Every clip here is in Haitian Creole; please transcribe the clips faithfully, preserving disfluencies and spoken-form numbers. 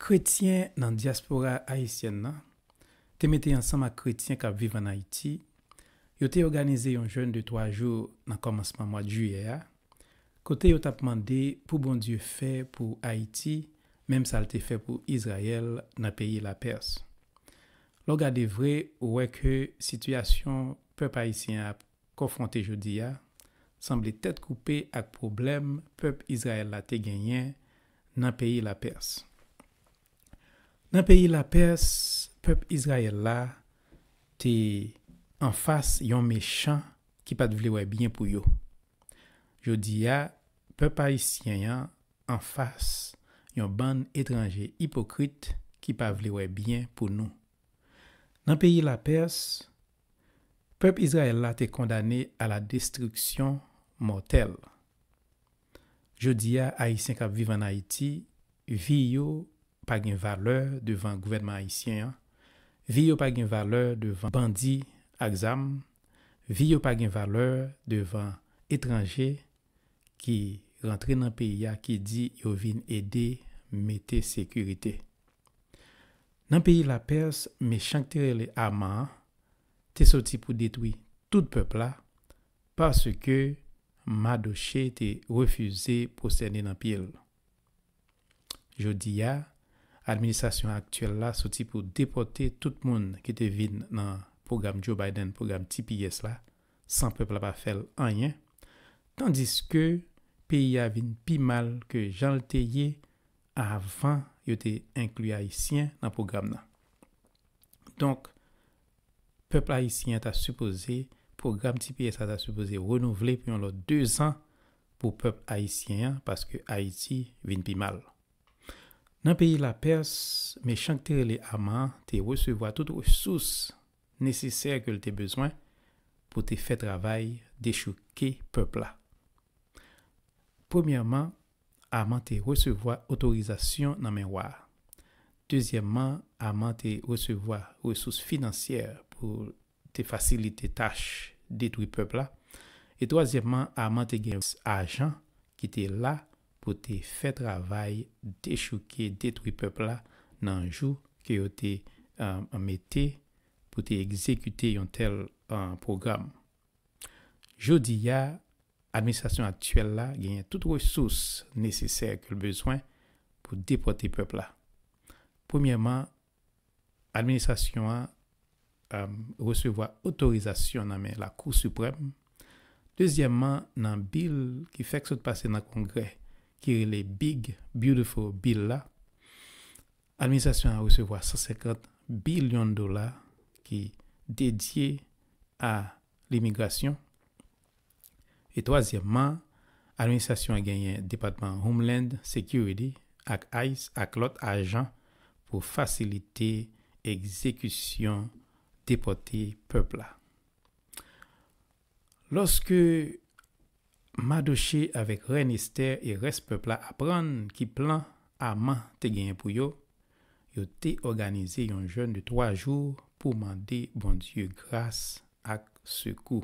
Kretyen nan dyaspora ayisyèn nan te mete ansanm ak kretyen k ap viv ann Ayiti, yo te òganize yon jèn de twa jou nan kòmansman mwa jiyè a, kote yo t ap mande pou Bondye fè pou Ayiti menm sa l te fè pou Izrayèl nan peyi Lapès. Lè w gade vre, ou wè ke sitiyasyon pèp ayisyen an ap konfwonte jodi a sanble tèt koupe ak pwoblèm pèp Izrayèl la te genyen nan peyi Lapès. Nan peyi Lapès, pèp Izrayèl la te anfas yon mechan ki pa t vle wè byen pou yo. Jodi a, pèp ayisyen an anfas yon bann etranje ipokrit ki pa vle wè byen pou nou. Nan peyi Lapès, pèp Izrayèl la te kondane a la destriksyon mòtèl. Jodi a, Ayisyen k ap viv ann Ayiti, vi yo pa gen valè devan gouvènman ayisyen an, vi yo pa gen valè devan bandi ak zam, vi yo pa gen valè devan etranje ki rantre nan peyi a, ki di yo vin ede mete sekirite. Nan peyi Lapès, mechan k te rele Aman an te soti pou detwi tout pèp la, paske Madoche te refize pwostène nan pye l. Jodi a, administrasyon aktyèl la soti pou depòte tout moun ki te vin nan pwogram Joe Biden, pwogram T P S la, san pèp la pa fè l anyen, tandiske peyi a vin pi mal ke jan l te ye avan yo te enkli Ayisyen nan pwogram nan. Donk, pèp ayisyen an ta sipoze, pwogram T P S la ta sipoze renouvle pou yon lòt dezan pou pèp ayisyen an, paske Ayiti vin pi mal. Nan peyi Lapès, mechan k te rele Aman an te resevwa tout resous nesesè ke l te bezwen pou te fè travay dechouke pèp la. Premyèman, Aman te resevwa otorizasyon nan men wa a. Dezyèmman, Aman te resevwa resous finansyè pou te fasilite tach detwi pèp la. E twazyèmman, Aman te gen ajan ki te la pou te fè travay dechouke, detwi pèp la nan jou ke yo te, eh, mete pou te egzekite yon tèl, eh, pwogram. Jodi a, administrasyon aktyèl la genyen tout resous nesesè ke l bezwen pou depòte pèp la. Premyèman, administrasyon an, eh, resevwa otorizasyon nan men Lakou Siprèm. Dezyèmman, nan bil ki fèk sot pase nan Kongrè, ki rele Big Beautiful Bill la, administrasyon an resevwa san senkant bilyon dola ki dedye a limigrasyon. E twazyèmman, administrasyon an genyen Depatman Homeland Security ak ice ak lòt ajan pou fasilite egzekisyon depòte pèp la. Lòske Madoche avèk Rèn Estè e rès pèp la aprann ki plan Aman te genyen pou yo, yo te òganize yon jèn de twa jou pou mande Bondye gras ak sekou.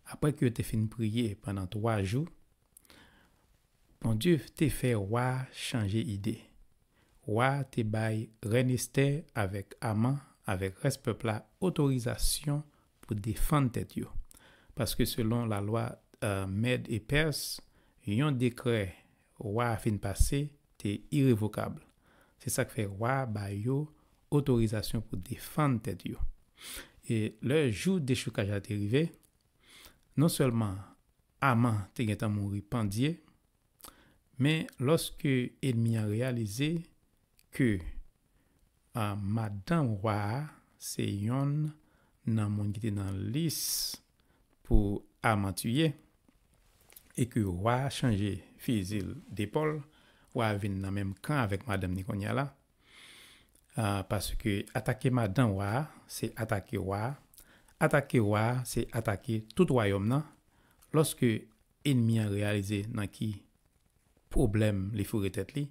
Apre ke yo te fin priye pandan twa jou, Bondye te fè wa a chanje ide. Wa a te bay Rèn Estè avèk Aman, avèk rès pèp la, otorizasyon pou defann tèt yo. Paske selon lalwa, eh, Mèd e Pès, yon dekrè wa a fin pase te irevokab. Se sa k fè wa a ba yo otorizasyon pou defann tèt yo. E lè jou dechoukaj la te rive, non sèlman Aman te gentan mouri pandye, men lòske ènmi an reyalize ke, a, madanm wa a se yonn nan moun ki te nan lis pou Aman tiye, e ke wa a chanje fizi l de pò l, wa a vin nan menm kan avèk madanm ni kounye a la, a, paske atake madanm wa a, se atake wa a, atake wa a, se atake tout wayòm nan, lòske ènmi an reyalize nan ki pwoblèm li foure tèt li,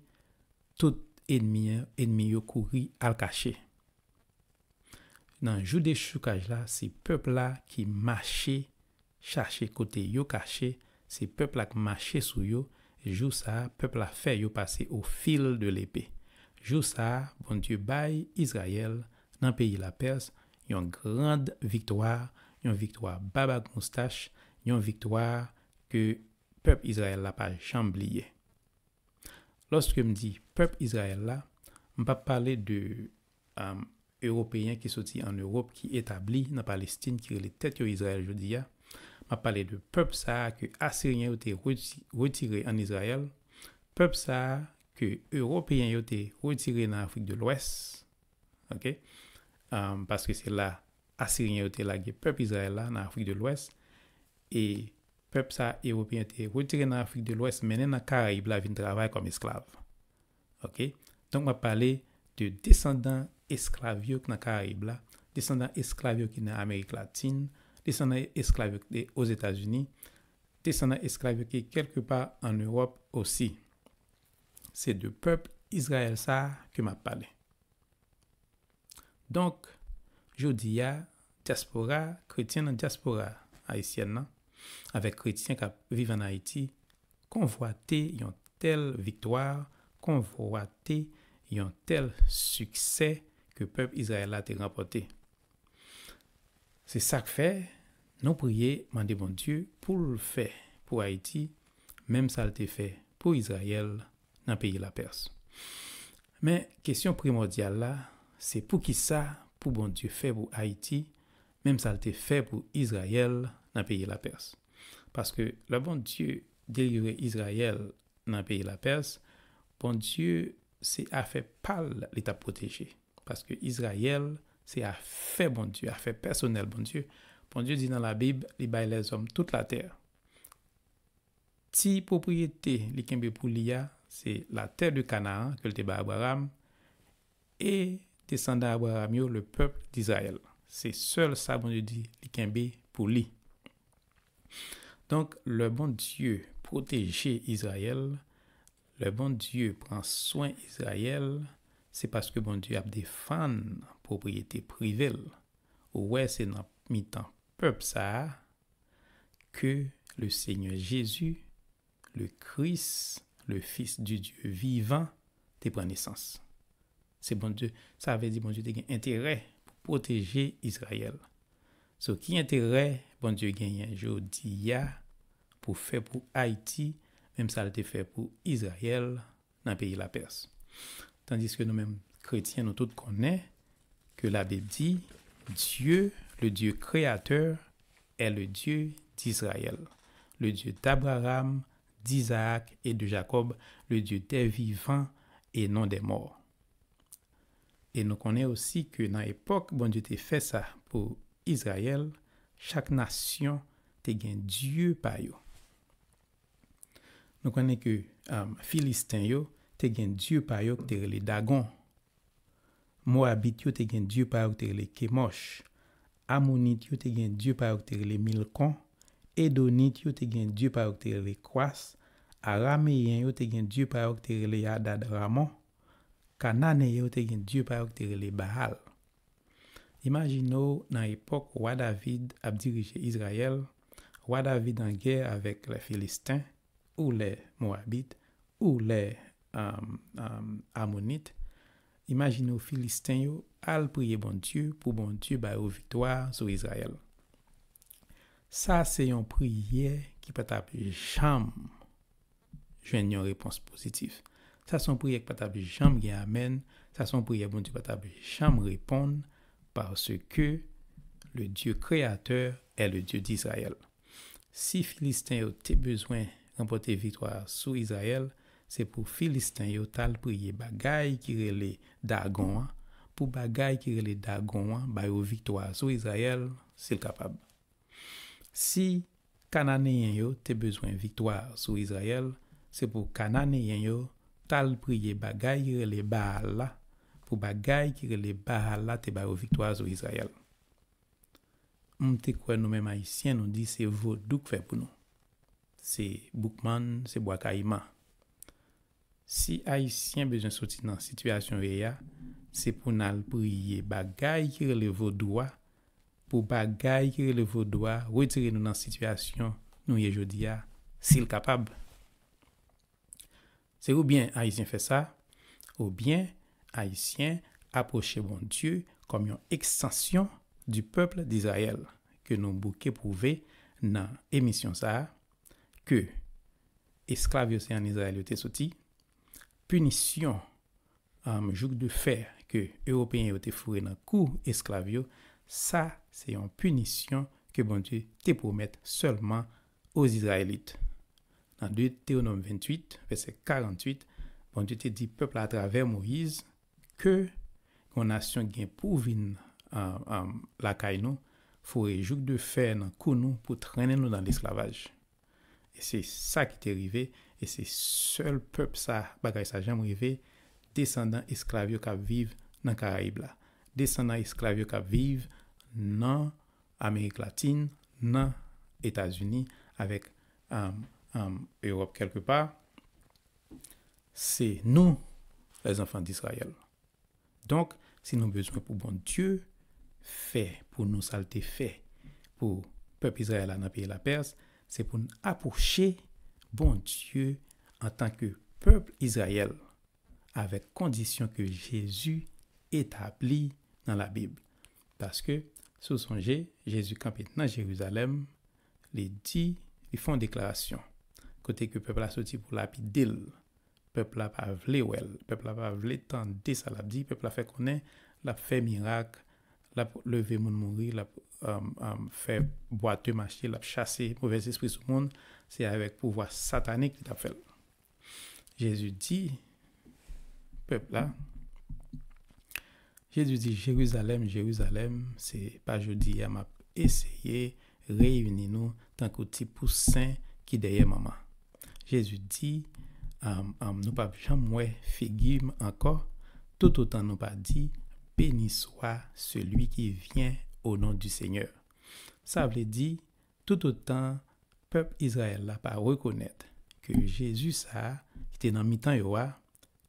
tout ènmi an, ènmi yo kouri al kache. Nan jou dechoukaj la, se pèp la ki mache chache kote yo kache, se pèp la k mache sou yo, jou sa a, pèp la fè yo pase au fil de l'épée. Jou sa a, Bondye bay Izrayèl nan peyi Lapès yon grand viktwa, yon viktwa bab ak moustach, yon viktwa ke pèp Izrayèl la pa janm bliye. Lòske m di pèp Izrayèl la, m p ap pale de um, Ewopeyen ki soti ann Ewòp, ki etabli nan Palestin, ki rele tèt yo Izrayèl jodi a. M ap pale de pèp sa a ke Asiryen yo te reti- retire ann Izrayèl. Pèp sa a ke Ewopeyen yo te retire nan Afrik de Lwès. Ok? Um, paske se la Asiryen yo te lage pèp Izrayèl la nan Afrik de Lwès. E pèp sa a Ewopeyen te retire nan Afrik de Lwès, mennen nan Karayib la vin travay kòm esklav. Ok? Donk, m ap pale de desandan esklav yo ki nan Karayib la, desandan esklav yo ki nan Amerik Latin, desandan esklav yo ki te Ozetazini, desandan esklav yo ki kèlkepa ann Ewòp osi. Se de pèp Izrayèl sa a ke m ap pale. Donk, jodi a, dyaspora, kretyen nan dyaspora ayisyèn nan, avèk kretyen k ap viv ann Ayiti, konvwate yon tèl viktwa, konvwate yon tèl siksè ke pèp Izrayèl la te ranpòte. Se sa k fè, nou priye, mande Bondye pou l fè pou Ayiti, menm sa l te fè pou Izrayèl nan peyi Lapès. Men, kesyon primòdyal la, se poukisa pou Bondye fè pou Ayiti, menm sa l te fè pou Izrayèl nan peyi Lapès? Paske lè Bondye delivre Izrayèl nan peyi Lapès, Bondye se afè pa l li t ap pwoteje. Paske Izrayèl se afè Bondye, afè pèsonèl Bondye. Bondye di nan Labib, li bay lèzòm tout latè. Ti pwopriyete li kenbe pou li a, se latè de Kanaan ke l te bay Abraram, e desandan Abraram yo, le pèp d'Izrayèl. Se sèl sa Bondye di li kenbe pou li. Donk, lè Bondye pwoteje Izrayèl, lè Bondye pran swen Izrayèl, se paske Bondye ap defann pwopriyete prive l. Ou wè, se nan mitan pèp sa a ke le Seigneur Jésus, le Christ, le Fils du Dieu vivant, te pran nesans. Se Bondye, sa vle di Bondye te gen enterè pou pwoteje Izrayèl. So, ki enterè Bondye genyen jodi a pou fè pou Ayiti, menm sa l te fè pou Izrayèl nan peyi Lapès? Tandiske nou menm, kretyen, nou tout konnen ke Labib di, Dieu, le Dieu créateur, est le Dieu d'Israël, le Dieu d'Abraham, d'Isaac et de Jacob, le Dieu des vivants et non des morts. E nou konnen osi ke nan epòk Bondye te fè sa pou Izrayèl, chak nasyon te gen dye pa yo. Nou konnen ke, um, Filisten yo te gen dye pa yo ki te rele Dagon. Moabit yo te gen dye pa yo ki te rele Kemòch. Amonit yo te gen dye pa yo ki te rele Milkon. Edonit yo te gen dye pa yo ki te rele Kwas. Arameyen yo te gen dye pa yo ki te rele Adad Ramon. Kananeyen yo te gen dye pa yo ki te rele Baal. Imajine w nan epòk wa David ap dirije Izrayèl, wa David an gè avèk lè Filisten, ou lè Moabit, ou lè, um, um, Amonit. Imajine w Filisten yo al priye Bondye pou Bondye ba yo viktwa sou Izrayèl. Sa se yon priyè ki pa t ap janm jwenn yon repons pozitif. Sa se yon priyè ki pa t ap janm gen amèn. Sa se yon priyè Bondye pa t ap janm reponn, paske le Dieu créateur est le Dieu d'Israël. Si Filisten yo te bezwen ranpòte viktwa sou Izrayèl, se pou Filisten yo t al priye bagay ki rele Dagon an, pou bagay ki rele Dagon an ba yo viktwa sou Izrayèl, si l kapab. Si Kananeyen yo te bezwen viktwa sou Izrayèl, se pou Kananeyen yo t al priye bagay ki rele Baal la, pou bagay ki rele Baal la te ba yo viktwa sou Izrayèl. M te kwè nou menm Ayisyen, nou di se vodou k fè pou nou. Se Boukman, se Bwa Kayiman. Si Ayisyen bezwen soti nan sitiyasyon yo ye a, se pou n al priye bagay ki rele vodou a, pou bagay ki rele vodou a retire nou nan sitiyasyon nou ye jodi a, si l kapab. Se oubyen Ayisyen fè sa, oubyen ayisyen apwoche Bondye kòm yon ekstansyon du peuple d'Israël, ke nou bouke pwouve nan emisyon sa a, ke esklav yo se ann Izrayèl yo te soti, pinisyon, um, jouk de fè ke Ewopeyen yo te foure nan kou esklav yo, sa se yon pinisyon ke Bondye te pwomèt sèlman aux Israélites. Nan Detewonòm venntuit, vèsè karanntuit, Bondye te di pèp la atravè Moyiz ke yon nasyon gen pou vin, um, um, lakay nou, foure jouk de fè nan kou nou pou trennen nou nan lesklavaj. E se sa ki te rive, e se sèl pèp sa, bagay sa janm rive, desandan esklav yo k ap viv nan Karayib la, desandan esklav yo k ap viv nan Amerik Latin, nan Etazini, avèk, um, um, Ewòp kèlkepa, se nou, les enfants d'Israël. Donk, si nou bezwen pou Bondye fè pou nou sa l te fè pou pèp Izrayèl la nan peyi Lapès, se pou n apwoche Bondye antanke pèp Izrayèl avèk kondisyon ke Jezi etabli nan Labib. Paske, si w sonje, Jezi kanpe nan Jerizalèm, li di, li fè yon deklarasyon, kote ke pèp la soti pou lapide l. Pèp la pa vle wè l, pèp la pa vle tande sa l ap di, pèp la fè konnen l ap fè mirak, l ap leve moun mouri, l ap, um, um, fè bwate mache, l ap chase movèzespri sou moun, se avèk pouvwa satanik li t ap fè l. Jezi di pèp la, Jezi di, Jerizalèm, Jerizalèm, se pa jodi a m ap eseye reyini nou tankou ti pousen ki dèyè manman. Jezi di, um, um, nou p ap janm wè figi m ankò, toutotan nou pa di, Béni soit celui qui vient au nom du Seigneur. Sa vle di, toutotan pèp Izrayèl la pa rekonèt ke Jezi sa a ki te nan mitan yo a,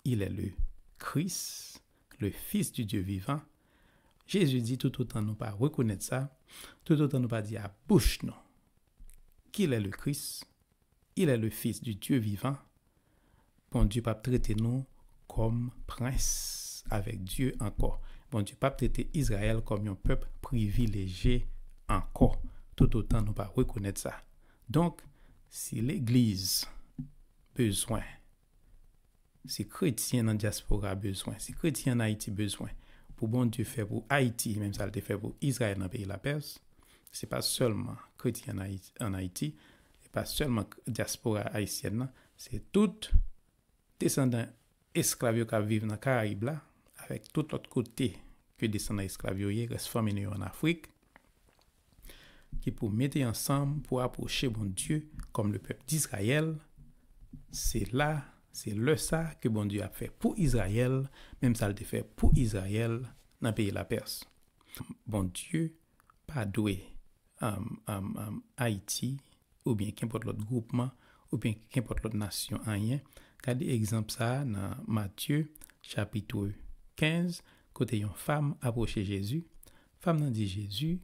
il est le Christ, le Fils du Dieu vivant. Jezi di, toutotan nou pa rekonèt sa, toutotan nou pa di a bouch nou, qu'il est le Christ, il est le Fils du Dieu vivant, Bondye p ap trete nou kòm prens avèk Dye ankò. Bondye p ap trete Izrayèl kòm yon pèp privilejye ankò, toutotan nou pa rekonèt sa. Donk, si legliz bezwen, si kretyen nan dyaspora bezwen, si kretyen ann Ayiti bezwen, pou Bondye fè pou Ayiti, menm sa l te fè pou Izrayèl nan peyi Lapès, se pa sèlman kretyen ann Ayiti, ann Ayiti, se pa sèlman dyaspora ayisyèn nan, se tout desandan esklav yo k ap viv nan Karayib la, avèk tout lòt kote ke desandan esklav yo ye, rès fanmi nou yo ann Afrik, ki pou mete ansanm pou apwoche Bondye kòm le pèp d'Izrayèl, se la, se lè sa ke Bondye ap fè pou Izrayèl, menm sa l te fè pou Izrayèl nan peyi Lapès. Bondye pa dwe, um, um, um, Ayiti, oubyen kenpòt lòt gwoupman, oubyen kenpòt lòt nasyon anyen. Gade egzanp sa a nan Matye, chapit kenz, kote yon fanm apwoche Jezi. Fanm nan di Jezi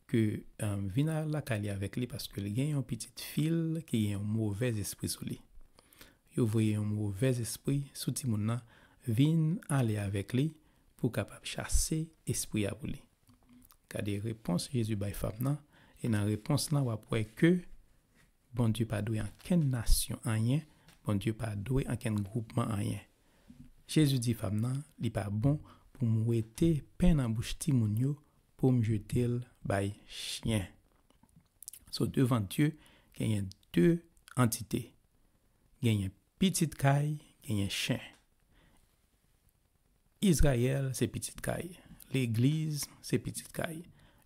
ke, um, vin al lakay li avèk li paske li gen yon pitit fi l ki gen yon movèz espri sou li. Yo voye yon movèz espri sou timoun nan, vin ale avèk li pou kapab chase espri a pou li. Gade repons Jezi bay fanm nan, e nan repons lan w ap wè ke Bondye pa dwe ankenn nasyon anyen, Bondye pa dwe ankenn gwoupman anyen. Jezi di fanm nan, li pa bon pou m wete pen nan bouch timoun yo pou m jete l bay chen. So, devan Dye, genyen de antite. Genyen pitit kay, genyen chen. Izrayèl se pitit kay. Legliz se pitit kay.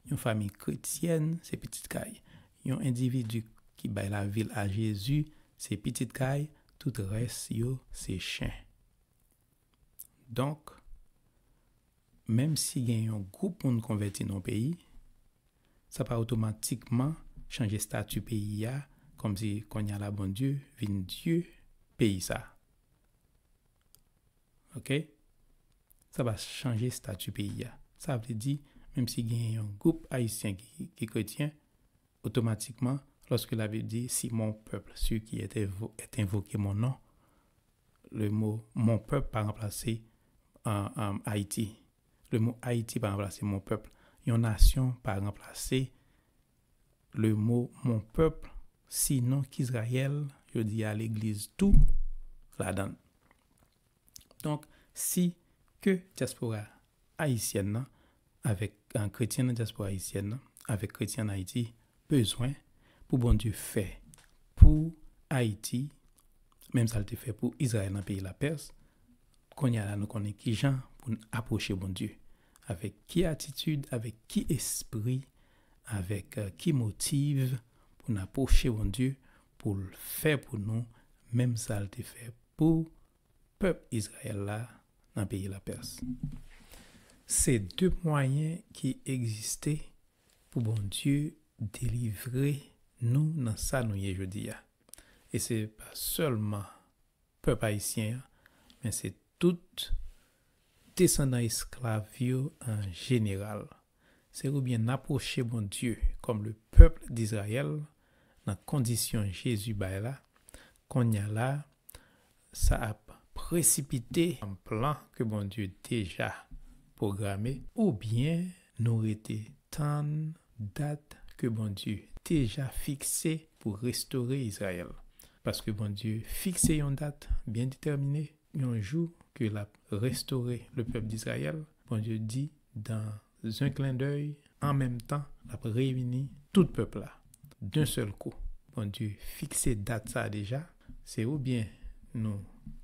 Yon fanmi kretyèn se pitit kay. Yon endividi ki bay lavi l a Jezi se pitit kay, tout rès yo se chen. Donk, menm si gen yon gwoup moun konvèti nan yon peyi, sa pa otomatikman chanje estati peyi a, kòmsi kounye a la Bondye vin Dye peyi sa. Oke? Sa pa chanje estati peyi a. Sa vle di, menm si gen yon gwoup ayisyen ki, ki kretyen, otomatikman, lòske Labib di, si mon peuple, celui qui est invo-, est invoqué mon nom, le mot mon peuple pa ranplase an, an Ayiti. Le mo Ayiti pa ranplase mo pèp. Yon nasyon pa ranplase le mo mon pèp, sinon k'Izrayèl, yo di a legliz tou ladan l. Donk, si ke dyaspora ayisyèn nan, avèk, an, kretyen nan dyaspora ayisyèn nan, avèk kretyen an Ayiti, bezwen pou Bondye fè pou Ayiti, menm sa l te fè pou Izrayèl nan peyi Lapès, kounye a la nou konnen ki jan pou n apwoche Bondye. Avèk ki atitid, avèk ki espri, avèk, euh, ki motiv pou n apwoche Bondye, pou l fè pou nou menm sa l te fè pou pèp Izrayèl la nan peyi Lapès. Se de mwayen ki egziste pou Bondye delivre nou nan sa nou ye jodi a. E se pa sèlman pèp ayisyen an, men se tout desandan esklav yo an jeneral. Se oubyen n apwoche Bondye kòm le peuple d'Israël nan kondisyon Jezi bay la, kounye a la, sa ap presipite yon plan ke Bondye deja pwograme, oubyen nou rete tann dat ke Bondye deja fikse pou restore Izrayèl. Paske Bondye fikse yon dat byen detèmine, yon jou ke l ap restore le pèp d'Izrayèl. Bondye di, dans un clin d'œil, an menm tan, l ap reyini tout pèp la, d'un seul coup. Bondye fikse dat sa deja. Se oubyen nou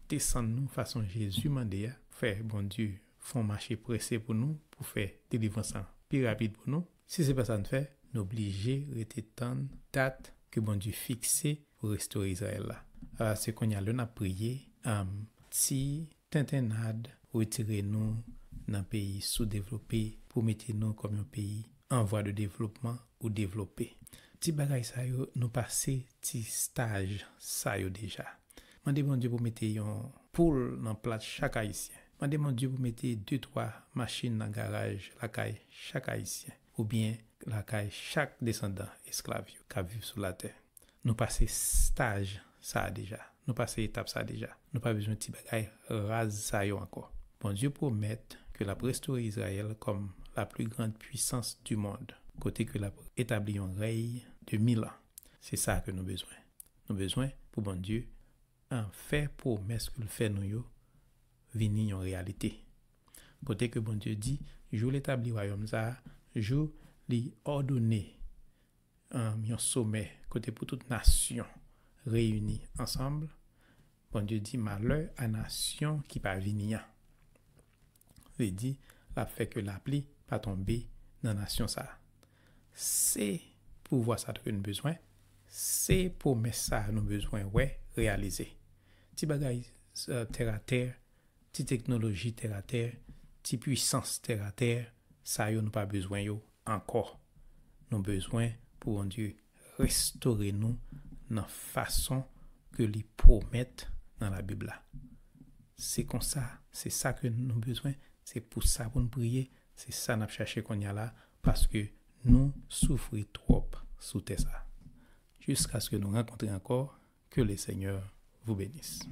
desann nou fason Jezi mande a, fè Bondye fè yon mache prese pou nou, pou fè delivrans lan pi rapid pou nou. Si se pa sa n fè, nou blije rete tann dat ke Bondye fikse pou restore Izrayèl la. A, se kounye a lè n ap priye, am, ti tentennad retire nou nan peyi soudevlope pou mete nou kòm yon peyi an vwa de devlopman ou devlope. Ti bagay sa yo, nou pase ti staj sa yo deja. Mande Bondye pou mete yon poul nan plat chak Ayisyen. Mande Bondye pou mete de twa machin nan garaj lakay chak Ayisyen, oubyen lakay chak desandan esklav yo k ap viv sou latè. Nou pase staj sa a deja. Nou pase etap sa a deja. Nou pa bezwen ti bagay raz sa yo ankò. Bondye pwomèt ke l ap restore Izrayèl kòm la plus grande puissance du monde, kote ke l ap etabli yon rèy de mil an. Se sa ke nou bezwen. Nou bezwen pou Bondye, an, fè pwomès ke l fè nou yo vini yon reyalite. Kote ke Bondye di, jou l etabli wayòm sa a, jou li òdone, an, yon somè kote pou tout nasyon reyini ansanm, Bondye di, malè a nasyon ki pa vini an. Li di, l ap fè ke lapli pa tonbe nan nasyon sa a. Se pouvwa sa ke nou bezwen, se pwomès sa a nou bezwen wè reyalize. Ti bagay, euh, tèratè, ti teknoloji tèratè, ti pwisans tèratè, sa yo nou pa bezwen yo ankò. Nou bezwen pou Bondye restore nou nan fason ke li pwomèt nan Labib la. Se konsa, se sa ke nou bezwen, se pou sa pou n priye, se sa n ap chache kounye a la, paske nou soufri twòp sou tè sa. Jiskaske nou rankontre ankò, que le Seigneur vous bénisse.